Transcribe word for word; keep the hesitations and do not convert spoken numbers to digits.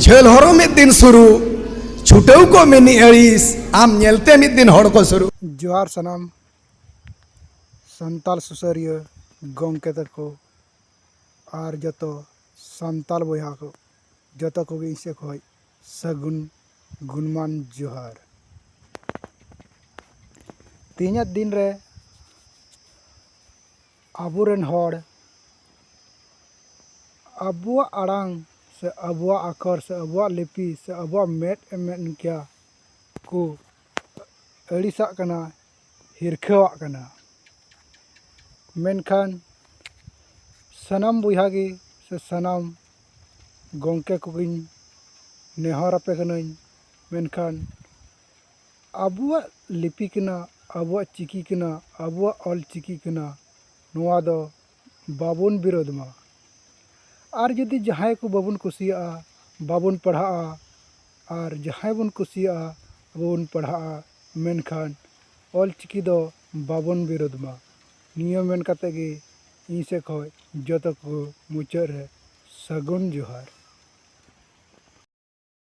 Fail ᱦᱚᱨᱚ ᱢᱤᱫ ᱫᱤᱱ ᱥᱩᱨᱩ, ᱪᱷᱩᱴᱟᱹᱣ ᱠᱚ ᱢᱤᱱᱤ ᱟᱹᱲᱤᱥ, ᱟᱢ ᱧᱮᱞᱛᱮ ᱢᱤᱫ ᱫᱤᱱ ᱦᱚᱲ ᱠᱚ ᱥᱩᱨᱩ᱾ ᱡᱚᱦᱟᱨ ᱥᱟᱱᱟᱢ ᱥᱟᱱᱛᱟᱲ ᱥᱩᱥᱟᱹᱨᱤᱭᱟᱹ ᱜᱚᱢᱠᱮ ᱛᱟᱠᱚ ᱟᱨ ᱡᱚᱛᱚ ᱥᱟᱱᱛᱟᱲ ᱵᱚᱭᱦᱟ ᱠᱚ, ᱡᱚᱛᱚ ᱠᱚᱜᱮ ᱤᱧ ᱥᱮᱫ ᱠᱷᱚᱱ ᱥᱟᱹᱜᱩᱱ ᱜᱩᱱᱢᱟᱱ ᱡᱚᱦᱟᱨ᱾ ᱛᱮᱦᱮᱧᱟᱜ ᱫᱤᱱ ᱨᱮ ᱟᱵᱚᱨᱮᱱ ᱦᱚᱲ ᱟᱵᱚᱣᱟᱜ ᱟᱲᱟᱝ ᱥᱮ ᱟᱵᱚᱣᱟᱜ ᱟᱠᱷᱚᱨ ᱥᱮ ᱟᱵᱚᱣᱟᱜ ᱞᱤᱯᱤ ᱥᱮ ᱟᱵᱚᱣᱟᱜ ᱢᱮᱫ ᱮᱢ ᱢᱮᱫ ᱱᱤᱠᱟ ᱠᱚ ᱟᱹᱲᱤᱥᱟᱜ ᱠᱟᱱᱟ, ᱦᱤᱨᱠᱷᱟᱹᱣᱟᱜ ᱠᱟᱱᱟ᱾ ᱢᱮᱱᱠᱷᱟᱱ ᱥᱟᱱᱟᱢ ᱵᱚᱭᱦᱟ ᱜᱮ ᱥᱮ ᱥᱟᱱᱟᱢ ᱜᱚᱢᱠᱮ ᱠᱚᱜᱮᱧ ᱱᱮᱦᱚᱨ ᱟᱯᱮ ᱠᱟᱹᱱᱟᱹᱧ, ᱢᱮᱱᱠᱷᱟᱱ ᱟᱵᱚᱣᱟᱜ ᱞᱤᱯᱤ ᱠᱟᱱᱟ, ᱟᱵᱚᱣᱟᱜ ᱪᱤᱠᱤ ᱠᱟᱱᱟ, ᱟᱵᱚᱣᱟᱜ ᱚᱞ ᱪᱤᱠᱤ ᱠᱟᱱᱟ, ᱱᱚᱣᱟ ᱫᱚ ᱵᱟᱵᱚᱱ ᱵᱤᱨᱳᱫᱷ ᱢᱟ᱾ ᱟᱨ ᱡᱩᱫᱤ ᱡᱟᱦᱟᱸᱭ ᱠᱚ ᱵᱟᱵᱚᱱ ᱠᱩᱥᱤᱭᱟᱜᱼᱟ, ᱵᱟᱵᱚᱱ ᱯᱟᱲᱦᱟᱜᱼᱟ, ᱟᱨ ᱡᱟᱦᱟᱸᱭ ᱵᱚᱱ ᱠᱩᱥᱤᱭᱟᱜᱼᱟ, ᱟᱵᱚ ᱵᱚᱱ ᱯᱟᱲᱦᱟᱜᱼᱟ, ᱢᱮᱱᱠᱷᱟᱱ ᱚᱞ ᱪᱤᱠᱤ ᱫᱚ ᱵᱟᱵᱚᱱ ᱵᱤᱨᱳᱫᱷ ᱢᱟ᱾ ᱱᱤᱭᱟᱹ ᱢᱮᱱ ᱠᱟᱛᱮ ᱜᱮ ᱤᱧ ᱥᱮᱫ ᱠᱷᱚᱱ ᱡᱚᱛᱚ ᱠᱚ ᱢᱩᱪᱟᱹᱫ ᱨᱮ ᱥᱟᱹᱜᱩᱱ ᱡᱚᱦᱟᱨ᱾